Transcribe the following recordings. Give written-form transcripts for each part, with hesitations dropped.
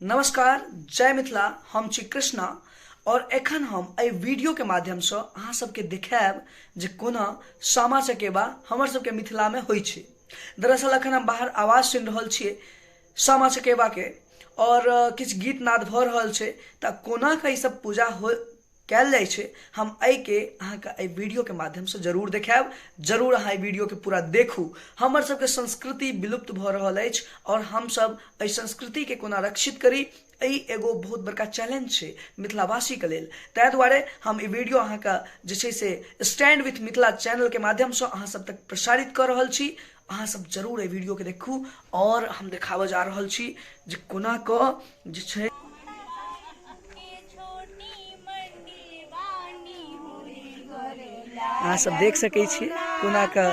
नमस्कार, जय मिथिला। हम छी कृष्णा और एखन हम एहि वीडियो के माध्यम से अहाँ सबके देखायब जे कोना सामा चकेबा हमर सबके मिथिला में होइ छै। दरअसल एखन हम बाहर आवाज सुनि रहल छियै सामा चकेबा के और किछु गीत नाद भऽ रहल छै, तऽ कोना के ई सब पूजा हो कयल जाइ छै, हम एहिके अहाँके एहि वीडियोके माध्यमसँ जरूर देखायब। जरूर अहाँ एहि वीडियोके पूरा देखू। हमर सबके संस्कृति विलुप्त भऽ रहल अछि आओर हमसब एहि संस्कृतिके कोना रक्षित करी, एहि एगो बहुत बड़का चैलेंज छै मिथिलावासीके लेल। ताहि दुआरे हम ई वीडियो अहाँके जे छै से स्टैंड विथ मिथिला चैनलके माध्यमसँ अहाँ सब तक प्रसारित कऽ रहल छी। अहाँ सब जरूर एहि वीडियोके देखू आओर हम देखाबऽ जा रहल छी जे कोना कऽ जे छै अहाँ सब देख सकै छी कोना कऽ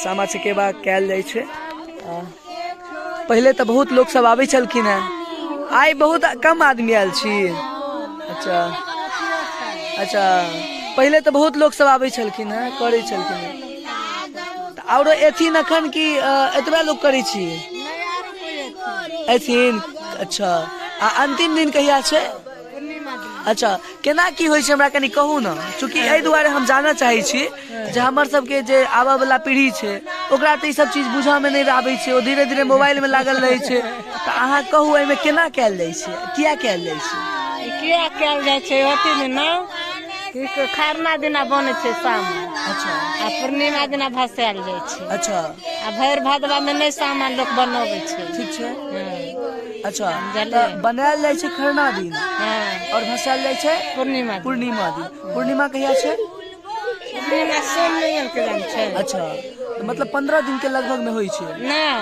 सामा चकेबा कयल जाइ छै। पहिले तऽ बहुत लोक सब आबै छलखिन हेँ, आइ बहुत कम आदमी आयल छी। अच्छा अच्छा, पहिले तऽ बहुत लोक सब आबै छलखिन हेँ, करै छलखिन हेँ। तऽ आरो एथिन एखन कि एतबे लोक करै छी एथिन? अच्छा, आ अंतिम दिन कहिया छै? अच्छा, केना की होइ छै हमरा कनि कहू ने, चूँकि एहि दुआरे हम जानऽ चाहै छी जे हमर सबके जे आबऽ वाला पीढ़ी छै ओकरा तऽ ई सब चीज बुझऽ मे नहि आबै छै, ओ धीरे धीरे मोबाइल मे लागल रहै छै। तऽ अहाँ कहू एहिमे केना कयल जाइ छै, किया कयल जाइ छै? किया कयल जाइ छै? अथी दिना की खरना दिना बनै छै सामा। अच्छा। आ पूर्णिमा दिना भसायल जाइ छै। अच्छा। आ भरि भदवा मे नहि सामा लोक बनबै छै। ठीक छै। हँ। अच्छा, बुझलियै? तऽ बनायल जाइ छै खरना दिन। हँ। और भसायल जाइ छै पूर्णिमा दिन। पूर्णिमा दिन। पूर्णिमा कहिया छै? पूर्णिमा सोम नहि के जान छै। अच्छा, तऽ मतलब 15 दिन के लगभग में होइ छै? नहि,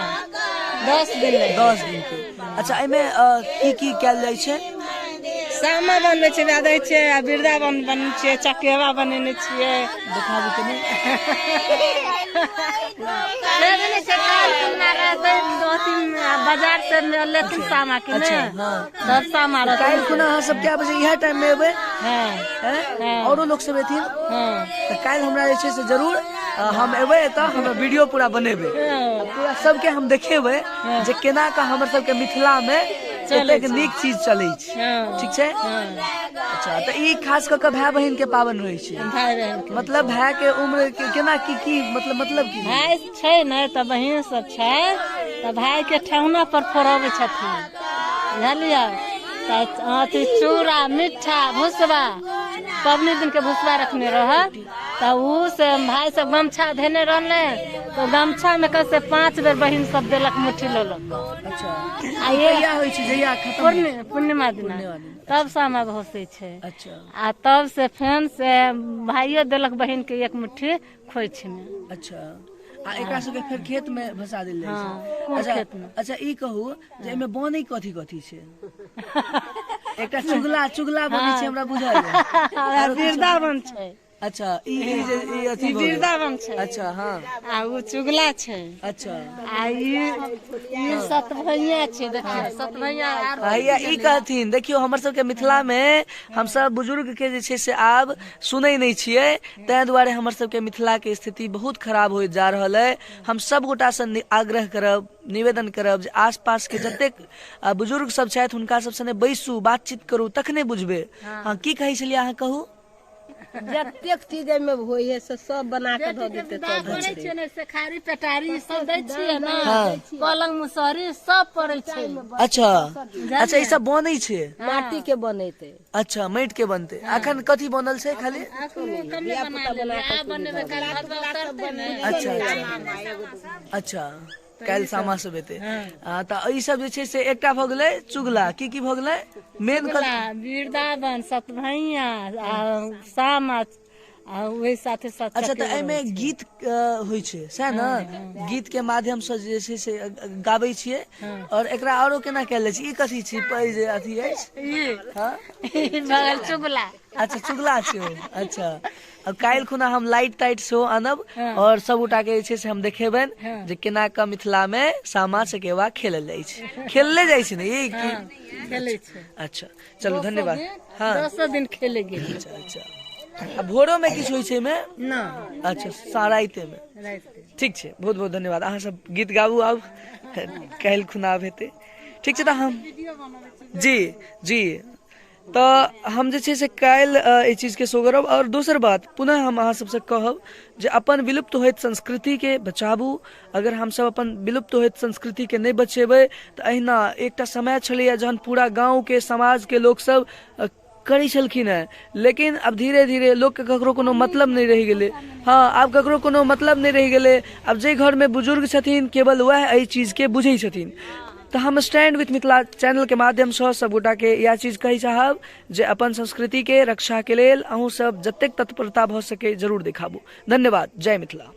10 दिन लगै। 10 दिन के। अच्छा, एहिमे की की कयल जाइ छै? सामा बनबै छियै, दै छियै, आ वृन्दावन बनै छियै, चकेवा बनेने छियै। देखाबू कनि। बाजार से लेथिन सामा के ने। अच्छा, हाँ। तब सामा रहतै। काल्हि खुना अहाँ सब कए बजे इएह टाइम में एबै? हाँ। हैं? हाँ। औरो लोक सब एथिन? हाँ। तऽ काल्हि हमरा जे छै से जरूर हम एबै एतऽ, हमरा वीडियो पूरा बनेबै। हाँ। पूरा सबके हम देखेबै जे केना कऽ हमर सबके मिथिला में चलै एतेक छै। नीक चीज चलै छै। हाँ। ठीक छै? हाँ। अच्छा, तऽ ई खास कऽ कऽ भाय बहिन के पाबनि होइ छै। भाय बहिन के। मतलब भाय के उम्र के केना की की मतलब की? भाय छै ने तऽ बहिन सब छै तऽ भाय के ठेहुना पर फोड़बै छथिन, बुझलियै? तऽ अथी चूड़ा मिठा भुसबा पबनी दिन के भुसबा रखने रहल, तऽ उ से भाय सब गमछा धेने रहलै, तऽ गमछा में कैसे 5 बेर बहिन सब देलक मुट्ठी लऽ लऽ कऽ। अच्छा। आ ये कहिया होइ छै? जहिया खतम होइ छै? पूर्णिमा दिना। पूर्णिमा दिना। तब सामा भसै छै। अच्छा। आ तब से फेन से भाइयो देलक बहिन के एक मुट्ठी खोइछ में। अच्छा, आ एकरा सबके फेर खेत में भसा देल जाइ छै? हाँ, कोन अच्छा, खेत में? अच्छा, ई कहू जे एहिमे बनै कथी कथी छै? एकटा चुगला, चुगला बनै छै हमरा बुझल है। आरो किछु? वृंदावन छै। अच्छा, ई जे ई अथी ई भऽ गेल। वृंदावन छै। अच्छा, हाँ। आ ओ चुगला छै। अच्छा। आ ई सतभैया छै, देखियौ सतभैया आर। हैया ई कहथिन, देखियौ हमर सबके मिथिला में हमसब बुजुर्ग के जे छै से आब सुनै नहि छियै, ताहि दुआरे हमर सबके मिथिला के स्थिति बहुत खराब होइत जा रहल अइ। हम सब गोटा सँ आग्रह करब, निवेदन करब जे आसपास के जतेक बुजुर्ग सब छथि हुनका सब सने बैसू, बातचीत करू, तखने बुझबै। हाँ, की कहै छलियै अहाँ, कहू? जतेक चीज एहिमे होइ है से सब बना के धऽ देतै तब करै हेतै। छियै ने, सेखारी पेटारी सब दै छियै ने। हाँ। पलंग मुसहरी सब पड़ै छै। अच्छा अच्छा, ई सब बनै छै? माटी के बनेतै। अच्छा, माटि के बनतै। अखन कथी बनल छै खाली? अखन कमे बना लेलियै, आब बनेबै काल्हि भदवा उतरतै ने। अच्छा अच्छा अच्छा, काल्हि सामा सब एतै। तऽ ई सब जे छै से एकटा भऽ गेलै चुगला, की की भऽ गेलै मेन? चुगला, वृंदावन, सतभैया आ सामा, आ ओहि साथे साथ अच्छा, तऽ चकेबा एहिमे होइ छै। गीत होइ छै सएह ने? गीत के माध्यम से जे छै से गाबै छियै। और एकरा आरो केना कयल जाइ छै? ई कथी छी जे अथी अछि? ई हाँ? ई भऽ गेल चुगला। अच्छा, चुगला छै ओ। अच्छा, आ काल्हि खुना हम लाइट ताइट सेहो आनब और सब गोटा के जे छै से हम देखेबनि जे केना कऽ मिथिला में सामा चकेवा खेलल जाइ छै। खेलले जाइ छै ने ई की? खेलै छै। अच्छा, चलू धन्यवाद। हाँ, 10 दिन खेले गेल। अच्छा अच्छा, आ भोरो में किछु होइ छै एहिमे? ना। अच्छा, रातिमे। राति। ठीक छै, बहुत बहुत धन्यवाद। अहाँ सब गीत गाबू, आब काल्हि खुना आब हेतै। ठीक छै। तऽ हम जी जी तऽ हम जे छै से काल्हि एहि चीजके शो करब। आओर दोसर बात पुनः हम अहाँ सबसँ कहब जे अपन विलुप्त होइत संस्कृतिके बचाबू। अगर हमसब अपन विलुप्त होइत संस्कृतिके नहि बचेबै तऽ अहिना एकटा समय छलैए जहन पूरा गाँवके समाजके लोकसब करै छलखिन हेँ, लेकिन आब धीरे धीरे लोकके ककरो कोनो मतलब नहि रहि गेलै। हँ, आब ककरो कोनो मतलब नहि रहि गेलै। आब जाहि घरमे बुजुर्ग छथिन केवल वएह एहि चीजके बुझै छथिन। तऽ हम स्टैंड विथ मिथिला चैनलके माध्यमसँ सभगोटाके इएह चीज कहै चाहब जे अपन संस्कृतिके रक्षाके लेल अहूँसभ जतेक तत्परता भऽ सकै जरूर देखाबू। धन्यवाद, जय मिथिला।